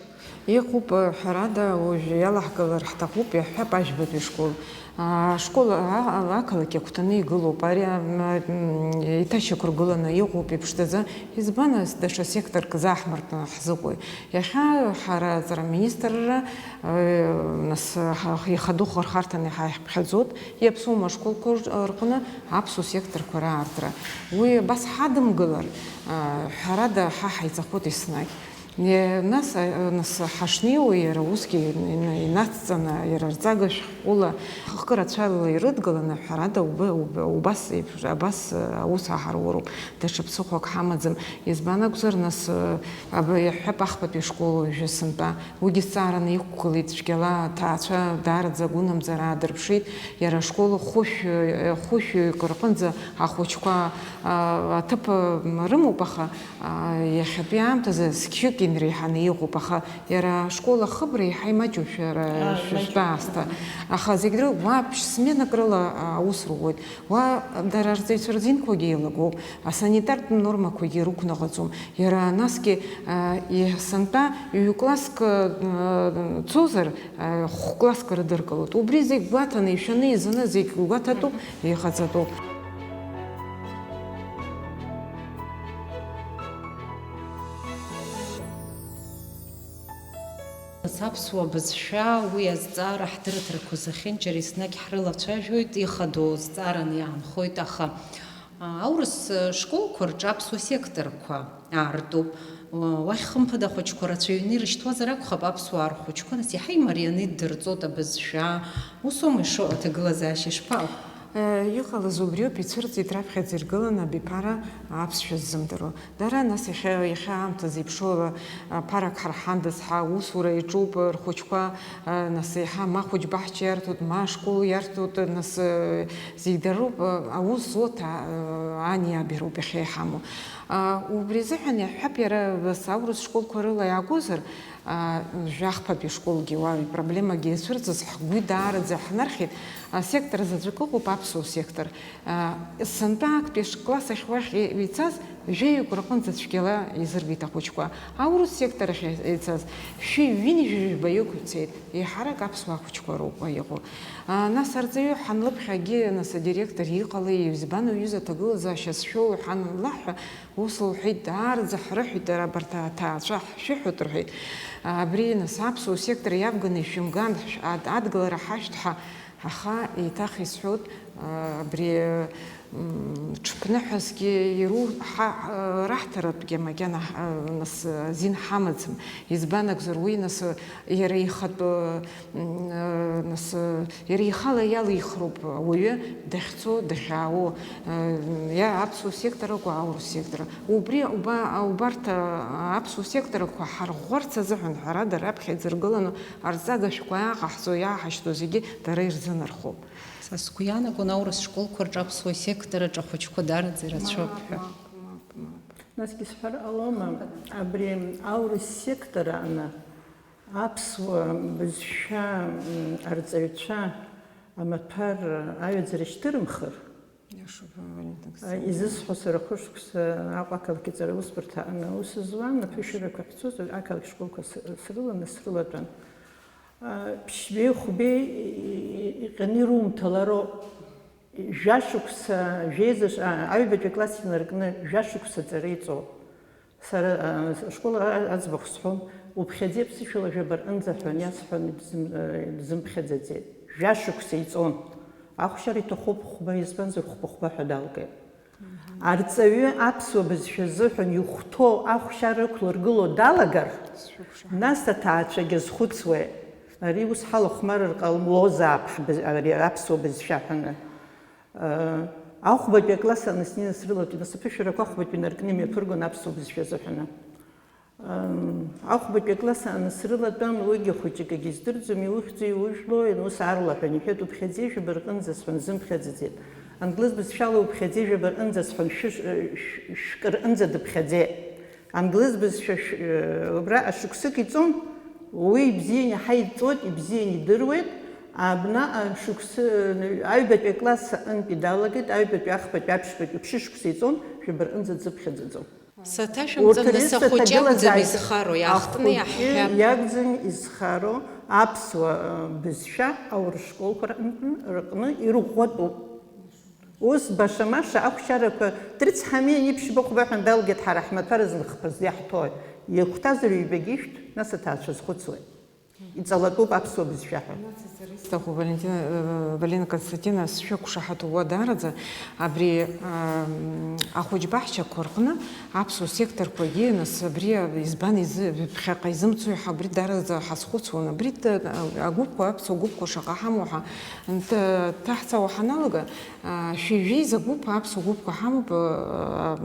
Иҟоуп, ы, ҳәарада, уажә иалаҳгалар ҳҭахуп, иаҳҳәап, ажәбатәи школ. Ашкол а-, а-, ақалақь агәҭаны игылоуп. Ари, ам, м, еиҭашьақәыргыланы иҟоуп иԥшӡаӡа. Избан, ас-, даҽа секторк заҳмыртны ҳзыҟои? Иахьа ҳара аҵараминистрра, э, нас, ҳа-, ихадоу хырхарҭаны иҳаиԥхьаӡоит, иаԥсуам ашколқәа рҿ-, рҟны аԥсуа секторқәа раартра. Уи абас ҳадымгылар, а, ҳәарада, ҳа ҳаиҵахоит еснагь. Е, нас, а, нас ҳашнеиуа, иара усгьы ина-, инацҵаны, иара рҵага шәҟәыла, хкы рацәала ирыдгаланы, ҳәарада, уб-, уб-, убас еиԥш, абас, а, аус аҳаруроуп, даҽа ԥсыхәак ҳамаӡам. Избан акәзар, нас, а, аб-, иаҳҳәап, ахԥатәи ашкол уажәы сынтәа. Уигьы зҵаараны иқәгылеит цәгьала, аҭаацәа даараӡа агәынамӡара аадырԥшит, иара ашкол хәышә, хәышәҩык рҟынӡа ахәыҷқәа, а, аҭыԥ, м, рымоуп, аха, а, иахьатәи аамҭазы зқьҩык инреиҳаны иҟоуп, аха иара ашкол ахыбра еиҳа имаҷушәа ара, аа, шәа-, имаҷуп, шәтәа аасҭа. Аха зегь дроу уаԥшь сменак рыла, а, аус руеит. Уа дара рҵаҩцәа рзинқәагьы еилагоуп, асанитартә нормақәагьы рықәныҟәаӡом. Иара насгьы, а, и-, сынтәа ҩ-класск, а, цозар, а, хә-класск рыдыркылоит. Убри зегь гәаҭаны, ишәаны, изаны зегь гәаҭатәуп, иҟаҵатәуп. Аԥсуа бызшәа, уи азҵаара ҳдырраҭарақәа зехьынџьара еснагь ҳрылацәажәоит, ихадоу зҵаараны иаанхоит, аха, а, аурыс школқәа рҿы аԥсуа секторқәа аартуп. Уа-, уахь хымԥада ахәыҷқәа рацәаҩны ирышьҭуазар акәхап аԥсуаа рхәыҷқәа, нас иаҳа имарианы иддырҵоит абызшәа. Усоума ишыҟоу аҭагылазаашьа ишԥаҟоу? Э, иҟалаз убриоуп, ицәырҵит раԥхьаӡа иргыланы абиԥара аԥсшәа ззымдыруа. Дара, нас, иахьа, иахьа аамҭазы иԥшуала, а, ԥарак ҳарҳандаз, ҳа, аусура иаҿуп, рхәыҷқәа, а, нас, еиҳа ма хәыҷ баҳча иарҭоит, ма ашкол иарҭоит, нас, э, зегь дароуп, а, аус зуа ҭа-, а, ани аби роуп иахьа иҳамоу. А, убри азыҳәан иаҳҳәап, иара, бас, аурыс школқәа рыла иаагозар, а, жәахԥатәи школгьы уа ипроблемагьы иацәырҵыз ҳгәы даараӡа иаҳнархьит, а, сектор заҵәык ыҟоуп, аԥсуа сектор. А, сынтәа актәи шкласс ахь уахь ицаз, Жәаҩык рҟынӡа цәгьала еизыргеит ахәыҷқәа. Аурыс сектор ахь еицаз шәи ҩынҩажәи жәаҩык ицеит. Еиҳарак аԥсуа ахәыҷқәа роуп уа иҟоу. А, нас арҵаҩы ҳанлыԥхьагьы, нас, адиректор иҟалеи, избан уҩыза аҭагылазаашьа зшәоу ҳәа анлаҳҳәа, ус лҳәеит, даараӡа ҳрыҳәеит, ара абарҭ аҭаацәа ҳшәыҳәоит рҳәеит. А, абри, нас, аԥсуа сектор иавганы ишәымган, шә-, ад-, адгылара ҳашәҭ ҳәа. Аха еиҭах исҳәоит, а, абри, м, ҽԥныҳәасгьы иру-, ҳа-, ҳа-, раҳҭаратәгьы макьана ҳ-, нас, азин ҳамаӡам. Избан акәзар, уи нас, иара ихатә, м, нас, иара ихала иалихроуп ауаҩы дахьцо, дахьаауо, иа аԥсуа сектор акәу, аурыс сектор. Убри, уба-, убарҭ, а, аԥсуа секторқәа ҳарӷәӷәарц азыҳәан, ҳәарада, раԥхьа иӡыргыланы арҵага шәҟәы иааҟаҳҵо, иааҳашьҭоу зегьы дара ирзынархоуп. Са сгәы иаанагон аурыс школқәа рҿы аԥсуа сектор аҿы ахәыҷқәа даараӡа ирацәоуп ҳәа. Мап, мап, мап, мап. Насгьы сҳәар ҟалома, абри аурыс сектор аҟны аԥсуа бызшәа, м, арҵаҩцәа амаҭәар аҩаӡара шьҭырымхыр? Иашоуп, Валентина Константиновна. Изысҳәо, сара хәышықәса Аҟәа ақалақь аҵара аусбарҭа аҟны аус зуан, аԥышәарақәа ахьцоз ақалақь школқәа сы-, срыланы срылатәан. А, ԥшьбеи хәбеи иҟьаны ирумҭалароуп. Жәашықәса, жәеиза ш-, а, аҩбатәи акласс инаркны жәашықәса аҵара иҵоуп. Сара, а, ашкол а-, аӡбахә сҳәон, уԥхьаӡеит ԥсышәала жәаба рҟынӡа ҳәа аниасҳәа, ибзым-, а, ибзымԥхьаӡаӡеит. Жәашықәса иҵон. Ахәшьара иҭахуп хәба, избанзар, хәба-хәба ҳәа далгеит. Арҵаҩы аԥсуа бызшәа азыҳәан ихәҭоу ахәшьара ықәлыргыло далагар, нас аҭаацәагьы азхәыцуеит, ари ус ҳалахәмарыр ҟалозаап ҳбыз-, ари аԥсуа бызшәа ҳәаны. Э, ахәбатәи акласс анаснеины срылатәеит, нас аԥышәарақәа ахәбатәи инаркны имҩаԥыргон аԥсуа бызшәа азыҳәаны. Ам, ахәбатәи акласс ааны срылатәан, уигьы хәыҷык егьиздырӡом, иухьӡи иужәлои, ус аарлаҳәан иҳәеит, уԥхьаӡеи жәаба рҟынӡа сҳәан, зымԥхьаӡаӡеит. Англыз бызшәала уԥхьаӡеи жәаба рҟынӡа сҳәан, шәы-, шә-, шәкы рҟынӡа дыԥхьаӡеит. Англыз бызшәа шә-, убра ашықәсык иҵон, уи ибзиан иаҳа иҵоит, ибзиан идыруеит, абна ашықәсы, аҩбатәи акласс аҟынтәи далагеит, аҩбатәи, ахԥатәи, аԥшьбатәи, ԥшьышықәса иҵон, жәаба рҟынӡа дзыԥхьаӡаӡом. Саҭашәымҵан, нас ахәыҷы иакәӡам изхароу, иаахтны иаҳҳәап. Иакәӡам изхароу, аԥсуа, э, бызшәа аурыс школқәа рҟны, рҟны ирӷәӷәатәуп. Ус баша-маша ахәшьарақәа дрыцҳами, иԥшьба хәба ҳәа далгеит, ҳара ҳмаҭәар злыхԥаз иаҳҭои? Иахәҭазар ҩбагьы ишәҭ, нас аҭаацәа зхәыцуеи? Иҵалатәуп аԥсуа бызшәа ҳәа. Сҭаху, Валентина, э, Валена Константина, сшәақәшаҳаҭуп уа даараӡа, абри, ам, ахәыҷбаҳчақәа рҟны аԥсуа секторқәагьы, нас, абри избан изы-, ԥхьаҟа изымцои ҳәа, абри даараӡа ҳазхәыцуан. Абри т-, агәыԥқәа, аԥсуа гәыԥқәа шаҟа ҳамоу ҳәа нт-, ҭаҳҵауа ҳаналага, а, шәи жәеиза гәыԥ аԥсуа гәыԥқәа ҳамоуп, а,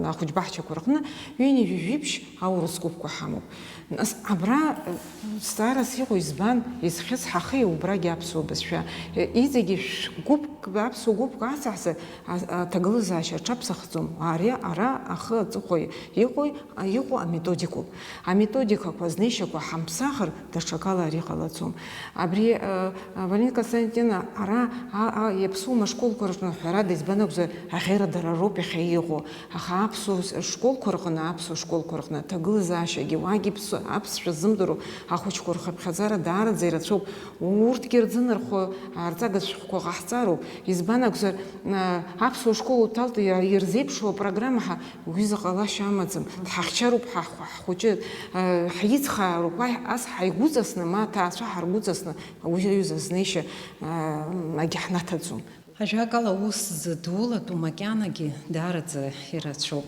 а, ахәыҷбаҳчақәа рҟны, ҩынҩажәи жәиԥшь аурыс гәыԥқәа ҳамоуп. Нас абра, э, зҵаарас иҟоу избан, изхьысҳахеи убрагьы аԥсуа бызшәа? Э, иҵегьы шәгәыԥк-, аԥсуа гәыԥк ацаҳҵар, а-, аҭагылазаашьа аҽаԥсахӡом. Ари ара ахы аҵыхәа иҟои, а, иҟоу аметодикоуп. Аметодикақәа, азнеишьақәа ҳамԥсахыр, даҽакала ари ҟалаӡом. Абри, э, Валентина Константиновна, ара, а, а, иаԥсуама ашколқәа рҿы, ҳәарада, избан акәзар, аӷьеира дара роуп иахьа иҟоу. Аха аԥсуа школқәа рҟны, аԥсуа школқәа рҟны аҭагылазаашьагьы, уагьы ԥсу-, аԥсшәа ззымдыруа Ахәыҷқәа рхыԥхьаӡара даараӡа ирацәоуп. Урҭгьы рзы нырхәы аарҵага шәҟәқәа ҟаҳҵароуп. Избан акәзар, а, аԥсуа школ уҭалт, иа-, ирзеиԥшу апрограмма ҳа-, уи заҟа ҟалашьа амаӡам. Дҳахьчароуп ҳа-, ҳхәыҷы, а, ҳицхраароуп, уа ас ҳаигәыҵасны, ма аҭаацәа ҳаргәыҵасны, уи аҩыза знеишьа, а, агьаҳнаҭаӡом. Ажәакала, ус зыдулатәу макьанагьы даараӡа ирацәоуп.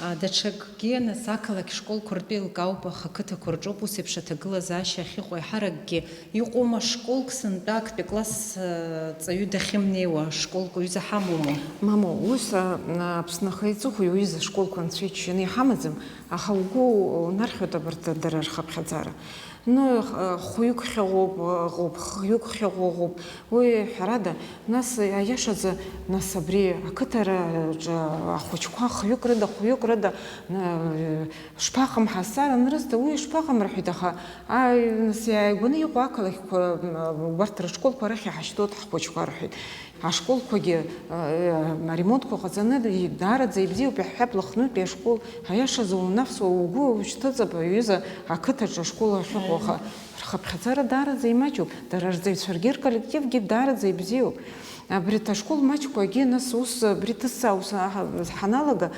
А, даҽакгьы, нас, ақалақь школқәа ртәы еилкаауп, аха ақыҭақәа рҿоуп ус еиԥш аҭагылазаашьа ахьыҟоу. Еиҳаракгьы иҟоума школк сынтәа актәи класс, а, ҵаҩы дахьымнеиуа школк уаҩыза ҳамоума? Мамоу, ус, а, Аԥсны ахы иҵыхәа иуҩыз ашколқәа анцәа иччаны иҳамаӡам, аха угәы унархьуеит абарҭ дара рхыԥхьаӡара. Ну, х-, хәҩык хьаҟоуп, ыҟоуп, хҩык хьаҟоу ыҟоуп. Уи, ҳәарада, нас, аиашазы, нас абри ақыҭараҿы ахәыҷқәа хҩык рыда, хәҩык рыда, на-, шԥаҟам ҳазҵаара анрысҭа, уи шԥаҟам рҳәеит, аха, ааи, нас иааигәаны иҟоу ақалақьқәа, м, убарҭ рышколқәа рахь иҳашьҭоуп ҳхәыҷқәа рҳәеит. Ашколқәагьы, э, аремонтқәа ҟаҵаны, и-, даараӡа ибзиоуп, иаҳҳәап, Лыхнытәи ашкол, аиашазы, унафсуа угәы ушьҭыҵып, аҩыза, ақыҭаҿы ашкол ахьыҟоу, аха рхыԥхьаӡара даараӡа имаҷуп, дара рҵаҩцәагьы рколлективгьы даараӡа ибзиоуп. Абри ашкол маҷқәагьы, нас, ус, абри ҭысҵаау ҳа-, ҳаналага,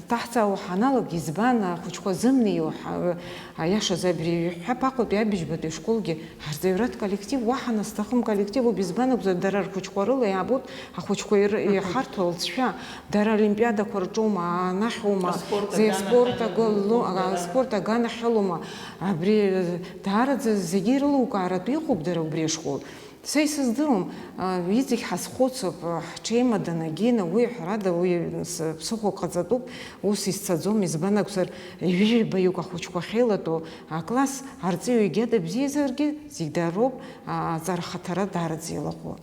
ҭаҳҵаау ҳаналага, избан, ахәыҷқәа зымнеиуа, ҳа-, Аиашазы, абри иҳәап, Аҟәатәи абыжьбатәи ашколгьы арҵаҩратә коллектив уаҳа насҭахым коллективуп, избан акәзар, дара рхәыҷқәа рыла иаабоит ахәыҷқәа ир-, Мгм. Иҳарҭо алҵшәа, дара олимпиадақәа рҿоума, анахьоума, Аспорт зегь аган аспорт ахьалоума, агыло-, дара. Аспорт аганахьалоума, абри даараӡа зегьы ирылукааратәы иҟоуп дара убри ашкол. Са исыздыруам, а, иҵегь ҳазхәыцып, а, ҳҽеимадан агьина, уи, ҳәарада, уи с-, ԥсыхәак ҟаҵатәуп, ус изцаӡом, избан акәзар, ҩажәибаҩык ахәыҷқәа ахьеилатәоу акласс арҵаҩы егьа дыбзиазаргьы, зегь дароуп, а, аҵара хаҭара даараӡа илаҟәуа.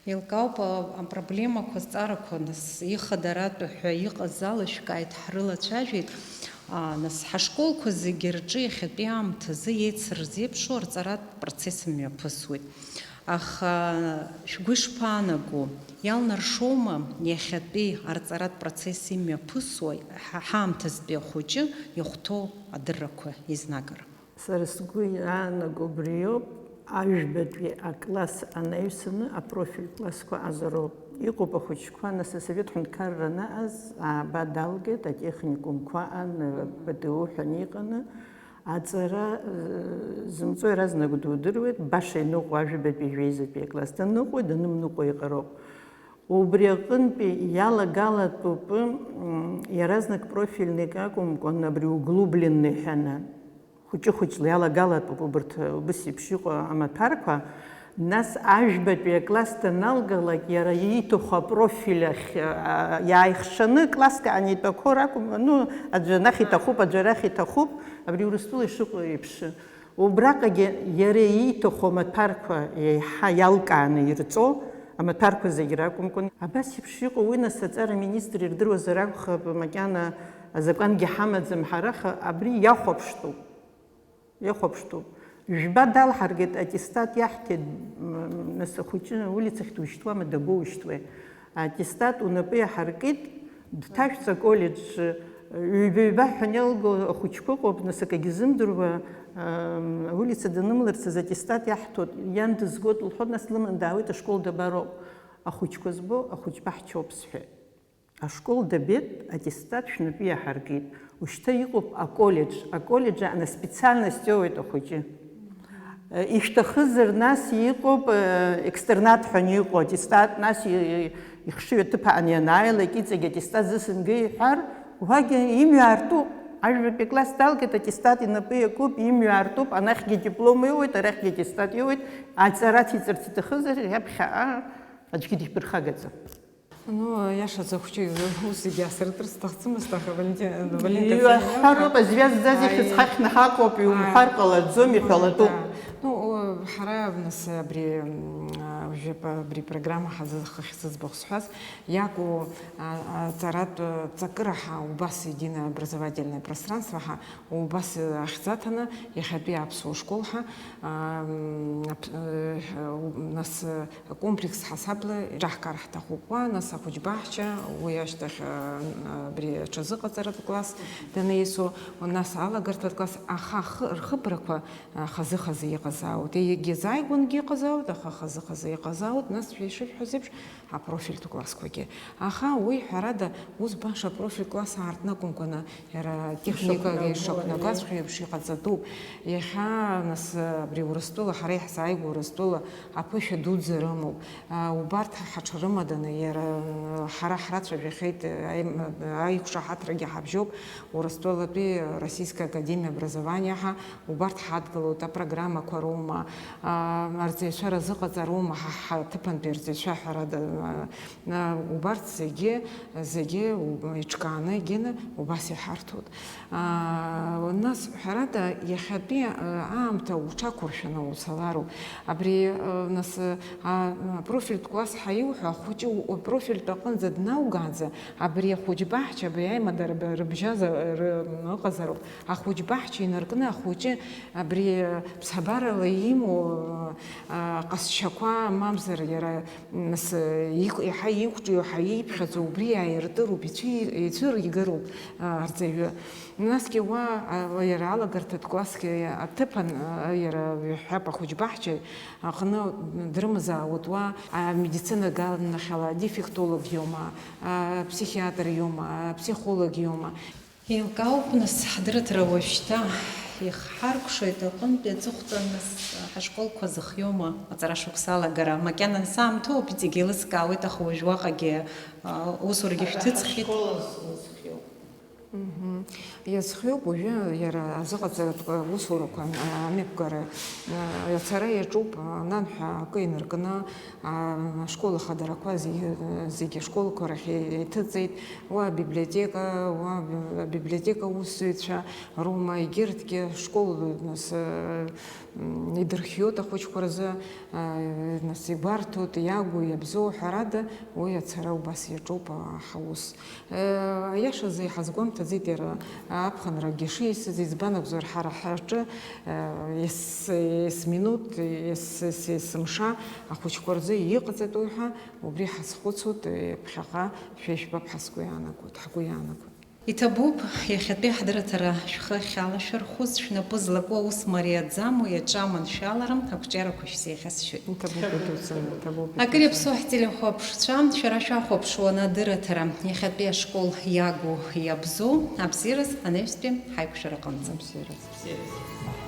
Еилкаауп, а, апроблемақәа, азҵаарақәа, нас, ихадаратәы ҳәа иҟаз ала шәкааит, ҳрылацәажәеит. А, нас, ҳашколқәа зегьы рҿы иахьатәи аамҭазы еицырзеиԥшу арҵаратә процесс мҩаԥысуеит. Аха шәгәы ишԥаанаго, иалнаршоума иахьатәи арҵаратә процесс имҩаԥысуа ҳа-, ҳаамҭазтәи ахәыҷы ихәҭоу адыррақәа изнагара? Сара сгәы иаанаго убриоуп, ажәбатәи акласс анаҩсаны апрофиль классқәа азароуп. Иҟоуп ахәыҷқәа, нас асовет ҳәынҭқарра анаҟаз, ааба далгеит, атехникумқәа ан, П Т У ҳәа иҟаны, аҵара, э, зымҵо иаразнак дудыруеит, баша иныҟәо ажәабатәи жәеизатәи акласс даныҟәои данымныҟәо иҟароуп. Убри аҟынтәи иалагалатәуп, м, иаразнак профильник акәымкәан, абри углубленный ҳәаны, хәыҷы-хәыҷла иалагалатәуп убарҭ, убыс еиԥш иҟоу амаҭәарқәа. Нас ажәбатәи акласс даналгалак, иара ииҭаху апрофиль ахь, а, иааихшаны класск анитәақәо ракәым, ну, аӡәы анахь иҭахуп, аӡәы арахь иҭахуп, абри Урыстәыла ишыҟоу еиԥш. Убраҟагьы иара ииҭаху амаҭәарқәа еиҳа иалкааны ирҵо амаҭәарқәа зегь ракәымкәан. Абас еиԥш иҟоу уи, нас, аҵара аминистр ирдыруазар акәхап, макьана азакәангьы ҳамаӡам ҳара, аха абри иахәаԥштәуп. Иахәаԥштәуп. Жәба далҳаргеит, аттестат иаҳҭеит, м, нас ахәыҷы улицахь душьҭуама, дабоушьҭуеи? Аттестат унапы иаҳаркит, дҭашәҵа аколлеџь, ҩба-ҩба ҳәа анеилго ахәыҷқәа ыҟоуп, нас акагьы зымдыруа, м, аулица данымларц азы аттестат иаҳҭоит, иан дызгоит лҳәоит, нас длыман даауеит, ашкол дабароуп? Ахәыҷқәа збо, ахәыҷ баҳчоуп сҳәеит. Ашкол дабеит, аттестат шәнапы иаҳаркит. Ушьҭа иҟоуп аколлеџь. Аколлеџь аҟны специальность иоуеит ахәыҷы. Э, ишәҭахызар, нас иҟоуп, э, экстернат ҳәа иҟоу аттестат, нас и-, и-, ихшыҩ аҭыԥ аҟны ианааилак, иҵегь аттестат зысымгеи иҳәар, уагьы имҩа аартуп. Ажәбатәи акласс далгеит, аттестат инапы иакуп, имҩа аартуп, анахьгьы диплом иоуеит, арахьгьы аттестат иоуеит, аҵара ҭиҵарц иҭахызар, иаԥхьаҟа аӡәгьы диԥырхагаӡам. Ну, иашаӡа, ахәыҷы ус зегьы аасыртыр сҭахӡамызт, аха Валентина, Валентина Иуаҳҳәароуп, Семеновна, азҩа зӡаз аи, ихьӡ ҳахьны ҳаҟоуп, иумҳәар аи, ҟалаӡом, иҳәалатәуп. Да. Ну, о, ҳара, нас, абри, м, а, жәаба, абри программа ҳазы-, хыхь зыӡбахә сҳәаз, иаку, а, аҵаратә ҵакыра ҳа убас, единое образовательное пространство ҳа убас ахьӡаҭаны, иахьатәи аԥсуа школ ҳа, а, м, аԥ-, э, Нас акомплекс ҳасабла иҿаҳкаар ҳҭахуп уа, нас ахәыҷбаҳча, уи ашьҭахь, а, абри аҽазыҟаҵаратә класс данеисо, нас алагарҭатә класс, аха ахы-, рхыбрақәа, а, хазы-хазы иҟазаауеит. Егьазааигәангьы иҟазаауеит, аха хазы-хазы иҟазаауеит, нас шәа ишышәҳәаз еиԥш, апрофильтә классқәагьы. Аха уи, ҳәарада, ус баша апрофильтә класс аартны акәымкәаны, иара атехникагьы ишақәнагоу, ишақәнагаҵәҟьоу еиԥш иҟаҵатәуп. Иахьа, нас, абри Урыстәыла, ҳара иаҳзааигәоу Урыстәыла аԥышәа дуӡӡа рымоуп. А, убарҭ ҳаҽарымаданы, иара, м, ҳара ҳрацәажәахьеит, аим-, аиқәшаҳаҭрагьы ҳабжьоуп, Урыстәылатәи Российская академия образования ҳәа, убарҭ ҳадгылоит, апрограммақәа роума, а, арҵаҩцәа разыҟаҵароума, ҳа, ҳаҭыԥантәи арҵаҩцәа, ҳәарада, а, а, убарҭ зегьы, зегьы у-, иҿкааны егьины убас иҳарҭоит. А, нас, ҳәарада, иахьатәи, а, аамҭа уҽақәыршәаны уцалароуп. Абри, а, нас, а, профильтә класс ҳәа иуҳәо, ахәыҷы у-, профильтә аҟынӡа днаугаанӡа, абри ахәыҷбаҳча, абри аимадара б-, рыбжьаза-, ры-, ыҟазароуп. Ахәыҷбаҳча инаркны ахәыҷы абри, а, ԥсабарала имоу, а, ҟазшьақәа, мамзар иара, нас, иқә-, иаҳа иқәҿио, иаҳа иԥхьаӡо убри иааиртыруп, ицәи-, ицәыригыроуп, а, арҵаҩы. Насгьы уа, а, иара алагарҭатә классгьы аҭыԥан, а, иара иҳәап ахәыҷбаҳча аҟны дрымазаауеит уа, а, медицинагьы анахьала, адефектолог иоума, а, ԥсихиатр иоума, а, ԥсихолог иоума. Еилкаауп, нас, ҳдырраҭара уажәшьҭа ихҳаркәшоит аҟынтәи аҵыхәтәан, нас, ҳашколқәа зыхиоума аҵара шықәса алагара? Макьана саамҭоуп, иҵегь еилыскаауеит, аха уажә уаҟагьы, а, усурагьы шәҭыҵхьеит. Ашкол зыхиоуп. Мгм. Иазхиоуп уажәы иара азыҟаҵаратә усурақәа, а, амҩаԥгара, а, ацара иаҿуп, а, нанҳәа акы инаркны, а, ашкол ахадарақәа зегьы, зегьы ашколқәа рахь еиҭыҵит, уа абиблиотека, уа абиблиотека усзуҩцәа роума, егьырҭгьы ашкол, нас, а, м, идырхиоит ахәыҷқәа рзы, а, нас, игәарҭоит, иагу, иабзоу, ҳәарада, уи ацара убас иаҿуп, а, ҳаус. Аиашазы иҳазгәамҭаӡеит иара аԥхынрагьы шиасыз, избан акәзар, ҳара ҳаҿы, ес-, есминуҭ, ес-, ес-, есымша ахәыҷқәа рзы иҟаҵатәуи ҳәа, убри ҳазхәыцуеит, ԥхьаҟа шәа ижәбап ҳа сгәы иаанагоит, ҳгәы иаанагоит. Иҭабуп, иахьатәи ҳдырраҭара шәхы ахьалашәырхәыз, шәнапы злаку аус мариаӡам, уи аҿы аманшәалара, ақәҿиарақәа шәзеиӷьасшьоит. Иҭабуп, идуӡӡаны, иҭабуп, акыр идуӡӡаны. Иаԥсоу ҳтелехәаԥшцәа, шәара шәахәаԥшуан адырраҭара, иахьатәи ашкол иагу, иабзоу, абзиараз анаҩстәи ҳаиқәшәараҟынӡа. Абзиараз. Абзиараз.